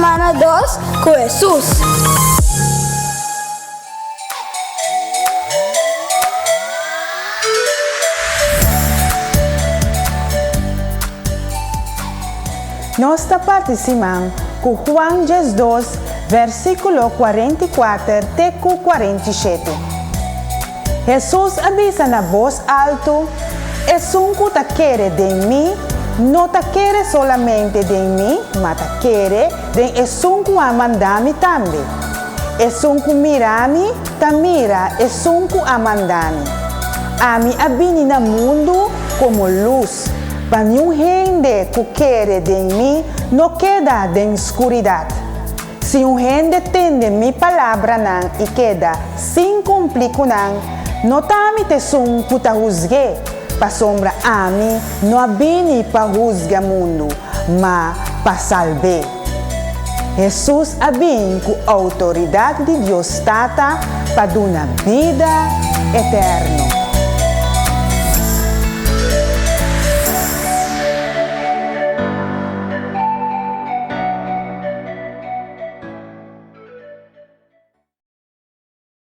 Romano 2 ku Hesus. Nos ta parti siman ku Juan 12, versíkulo 44 te ku 47. Hesus a bisa na bos altu, Esun ku ta kere den mi, no ta kere solamente den mi, ma ta kere den esun ku a manda mi tambe. Esun ku mira mi, ta mira esun ku a manda mi. Ami a bini na mundu komo lus, pa niun hende ku kere den mi no keda den skuridat. Si un hende tende mi palabranan i keda sin kumpli ku nan, no ta ami ta esun ku ta husg'é, pasobra ami no a bini pa husga mundu, ma pa salb'é. Hesus a bin ku outoridat di Dios Tata pa duna bida eterno.